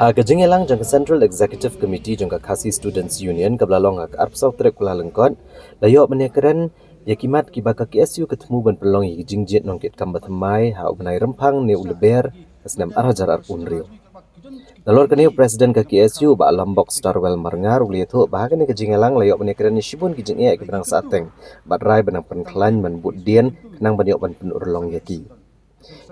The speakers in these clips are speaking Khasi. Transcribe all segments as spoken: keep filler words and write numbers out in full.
Ha ka jingïalang jong ka Central Executive Committee jong ka Khasi Students Union kaba la long ha ka arphew saw tarik u Kyllalyngkot, la ïoh ban ïakren ïa ki mat kiba ka K S U ka thmu ban pynlong ïa ki jingjied nongkitkam bathymmai ha u bnai Rymphang ne u Lber ka snem ar hajar arphew hynriew. Nalor kane u President ka K S U Bah Lambok Starwell Marngar u la ïathuh ba ha kane ka jingïalang la ïoh ban ïakren ïa shibun ki jingeh kiba dang sahteng bad rai ban nang pynkhlaiñ ban bud dien khnang ban ïoh ban pynurlong ïa ki.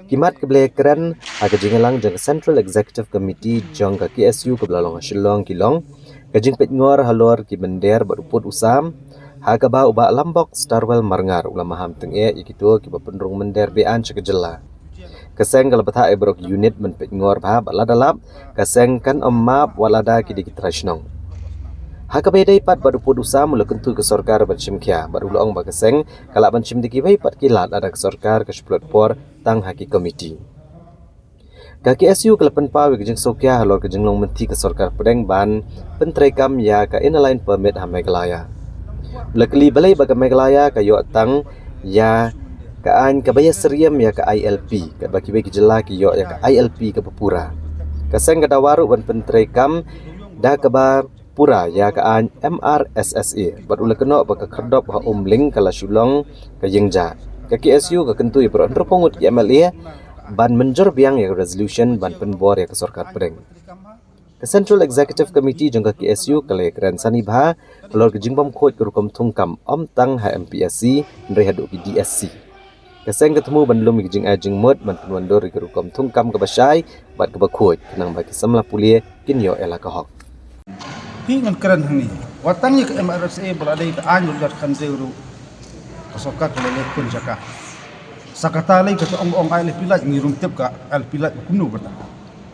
Ki mat kiba la ïakren ha ka jingïalang jong ka Central Executive Committee jong ka K S U kaba la long ha Shillong ki long ka jingpeitngor halor ki mynder bad u pud u sam, ha kaba u Bah Lambok Starwell Marngar u la maham tyngeh ïa kito kiba pynrung mynder be-aiñ sha ka jylla. Ka seng ka la bthah ïa baroh ki unit ban peitngor bha bad lada lap ka seng kan ym map wat lada ki dei ki trai shnong. Ha kaba ïadei pat bad u pud u sam u la kyntu ïa ka sorkar ban shim khia bad u la ong ba ka seng ka lah ban shim da kiwei pat ki lad lada ka sorkar ka shu pynlut por tang ha ki komiti. Ka K S U ka la pynpaw ïa ka jingsngewkhia halor ka jinglong mynthi ka sorkar pdeng ban pyntreikam ïa ka Inner Line Permit ha Meghalaya. U la kylli balei ba ka Meghalaya ka ïoh tang ïa ka aiñ kaba ïasyriem ïa ka I L P katba kiwei ki jylla ki ïoh ïa ka I L P kaba pura. Ka seng ka dawa ruh ban pyntreikam da kaba pura ïa ka aiñ M R S S A bad u la kynnoh ba ka khyrdop ha Umling ka la shu long ka ïingjah. Ka K S U ka kyntu ïa baroh hynriewphew ngut ki M L A ban mynjur biang ïa ka resolution ban pynbor ïa ka sorkar pdeng. Ka Central Executive Committee jong ka K S U ka la ïakren sani bha halor ka jingbymkhuid ka rukom thungkam ym tang ha M P S C hynrei haduh ki D S C. Ka seng ka thmu ban lum ïa ka jingai jingmut ban pynwandur ïa ka rukom thungkam kaba shai bad kaba khuid khnang ba ki samla pule kin ïoh ïa la ka hok. Phi ngan kren hangne wat tang ïa ka M R S A ba la dei ka aiñ ruh ïa ka kynthei ruh ka sorkar ka la leh khun jaka. Sa kata lei ka ong ong I L P lait ngi rung tip ka I L P lait kumno kata.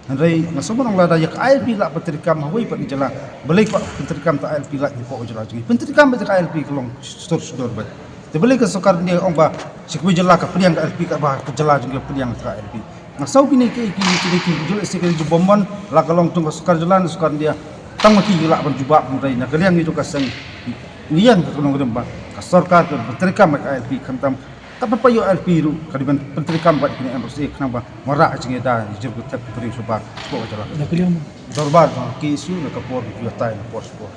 Hynrei nga sngewbha nang lada ïa ka I L P lah pyntreikam ha wei pat ka jylla. Balei ka pyntreikam ta I L P lah ngi pok jylla jong ngi. Pyntreikam ba ka I L P ka long sdor sdor ba. Te balei ka sorkar India ong ba shi kawei jylla ka pdiang ka I L P ka ba ka jylla jong ngi pdiang ta I L P. Nga saw kine ki ki ki ki jylla si ka jubomon la ka long tung ka sorkar jylla na sorkar India. Tang ma ki lah ban jubab hynrei na ka liang ngi jong ka seng ngi ïa ka nongrim ba ka sorkar ka pyntreikam ka I L P khamtam Ka pa ïoh I L P ruh ka dei ban pyntreikam bad kine M R S A khnang ba wanrah jingïada jingïathuh ka briew shabar sha ka jylla. Na ka liang dorbar jong K S U na ka por ïa tai na por sha por.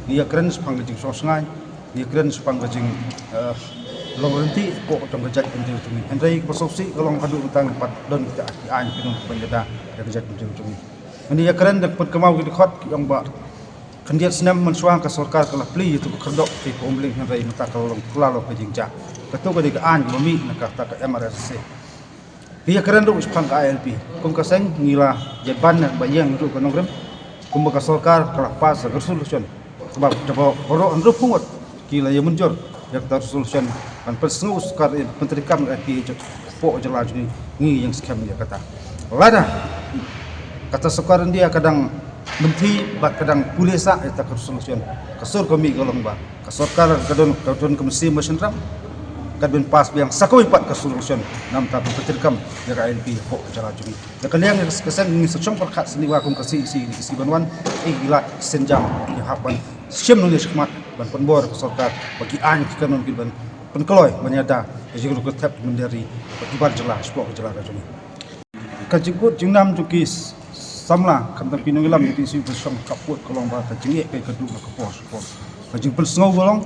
Ngi ïakren shaphang ka jingsngewsynei, ngi ïakren shaphang ka jing eh, long rynti ko jong ka jaitbynriew jong ngi. Hynrei kaba sngewsih ka long haduh mynta ngim pat don kita ki aiñ ki nongpynïada ïa ka jaitbynriew jong ngi. Ngi ïakren da ka pynkynmaw ki dkhot ki ong ba Khyndiat snem mynshuwa ka sorkar ka la plie ïa ka khyrdop ka Umling hynrei mynta ka la long kylla ka jingjia. Kato ka dei ka aiñ ba mih na kata ka M R S S A. Ki ïakren ruh shaphang ka I L P. Kum ka seng ngi la ïa ban ba ïeng ruh ka nongrim. Kumba ka sorkar ka la pass ka resolution. Kaba jabo baroh hynriewphew ngut ki la ïa mynjur ïa kata resolution ban pynsngew sorkar ïa pyntreikam ïa ki hapoh jylla jong ngi, ngi ïeng skhem ïa kata. Lada kata sorkar India ka dang mynthi bad ka dang pule sah ïa kata ka resolution, ka sur ka mih ka long ba ka sorkar ka don ka don ka mynsiem ba shynrang ka dang pass biang sa kawei pat ka resolution namar ka pyntreikam ïa ka I L P hapoh jylla jong ngi. Ïa ka liang ïa ka seng ngi sa shong pyrkhat sniew kum ka C E C ka C ban wan, eh, ïa la sien jam ïa hap ban shim nongïalam shakhmat ban pynbor ka sorkar ba ki aiñ ki kanun ki ban pynkloi ban ïada ïa ka jingruh ka thep mynder ri ba ki bar jylla shapoh ka jylla ka jong ngi. Ka jingkut jingnam jong ki samla khamtam ki nongïalam jong ki shu pynshong ka put ka long ba ka jingeh ka ka duh na ka por sha por. Ka jingpynsngew ka long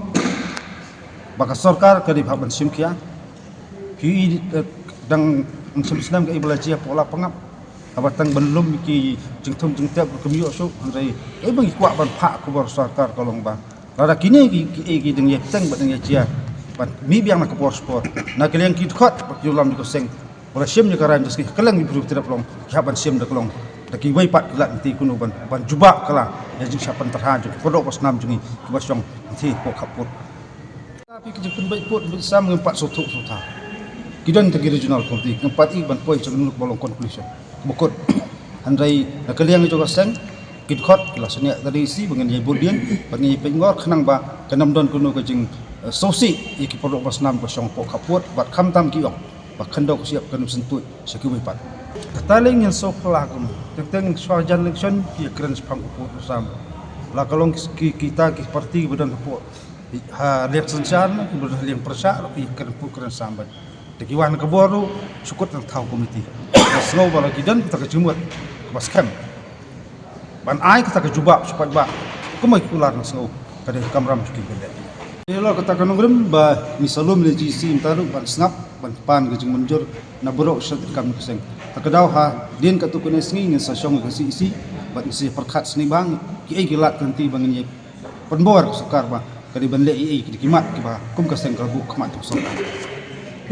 ba ka sorkar ka dei ban shim khia. Ki, eh, dang ym shym snem ka i ba la jia hapoh la pangap. Haba tang ban lum ki jingthum jingtep ka mih ïoh shuh hynrei ka i ba ngi kwah ban phah khubor sorkar ka long ba lada kine ki, ki, ki dang ïa teng ba dang ïa jia ban mih biang na ka por sha por. Na ka liang ki dkhot ba ki lam jong ka seng ba la shim ïa ka rai jong ka seng ka liang ki briew tyrep long ki hap ban shim da ka long da kiwei pat ki lad nti kumno ban, ban jubab ka la ïa jingshah pyntrha jong ki paralok ba snam jong ngi kiba shong nti hapoh khappud. Ka phi ki jingpynbeit pud beit sam ngim pat sngewthuh sngewtha. Ki don tang ki regional committee ngim pat i ban poi sha ka nunuk ba long conclusion ba kut. Hynrei na ka liang jong ka seng ki dkhot ki la shaniah da D C ba ngin ïa bud dien ba ngin ïa peit ngor khnang ba kan ym don kano ka jing, eh, sngewsih ïa ki paralok ba snam ba shong hapoh khappud bad khamtam ki ong ba khyndew ka shyiap kan ym syntuid sha kiwei pat. Kata lei ngin sngewphylla kum teng teng shuwa jan election ki ïa kren shaphang ka pud u sam. La ka long ki, ki, kita ki party ba don hapoh ha liang synshar na ki ba don ha liang pyrshah ruh ki kren pud kren sam bad. Te ki wan ka bor ruh shu kut tang thaw komiti. Ka sngew ba la ki don kita ka jingmut kaba skhem. Ban ai kata ka jubab shu paidbah kumba ki kular na sngew ka dei ka kamram shu ki bendek. Ïa la kata ka nongrim ba ngi sa lum ne GC mynta ruh ban sngap ban pan ka jingmynjur na baroh sha kam ka seng. Ta ka daw ha dien katu kane sngi ngin sa shong ka CEC bad ngin sa pyrkhat sni bang ki ei ki lad ka lynti ba ngin ïa pynbor ka sorkar ba ka dei ban leh ei ei ki dei ki mat kiba kum ka seng ka buh khmat ka sorkar.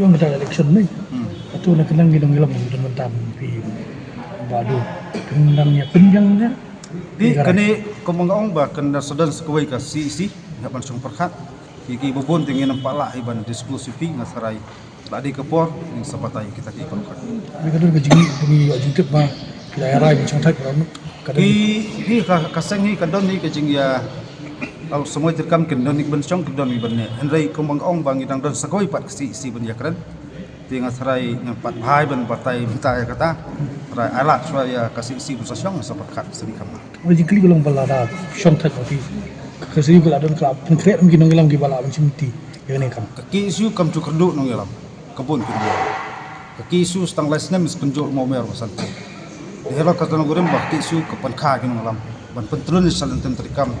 Ïa kata election ni. Hmm. Atu na kynang ki nongïalam ki don bynta phi ba du. Kynang ïa pynjang ne. Di kane kumba nga ong ba kan da sa don sa kawei ka CEC ïa ban shong pyrkhat. Ki ki bubun te ngin ym pat lah ïa ban disclose ïa phi nga sarai. La dei ka por ngin sa batai kita ki pyrkhat. Ni ka don ka jing ni ïa jingtip ba ki la rai ban shong thait ba ka don. Ki hi ka ka seng hi ka don hi ka jing ïa. Au samoi ter kam kin don hi ban shong kin don hi ban ne. Hynrei kumba nga ong ba ngi dang don sa kawei pat ka CEC ban ïa kren. Te nga sarai ngan pat bhai ban batai bynta ïa kata. Rai alat shwa ïa ka CEC ban sa shong sa pyrkhat sini kam. Oi jingkylli ka long ba la da shong thait ba phi. Ka CEC ka la don ka la pynkhreh ki nongïalam ki ba la ban shim ti. Ïa kane kam. Ka KSU kam ju kyrduh nongïalam. Ka bun kyrduh. Ka KSU stang lai snem is kynjoh mo mer ba san. Di helo ka tano gurim ba ka KSU ka pynkha ki nongïalam. Ban pyntrun sa lynten trikam.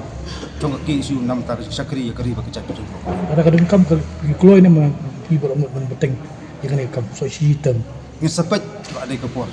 Jong ka KSU nam ta ka shakri ïa ka ri ba ka jait ka jong. Ada ka don kam ka ki kloi ne ma ki ba lam ban beteng. Ïa kane kam so shi tem. Ngin sa peit ba dei ka por.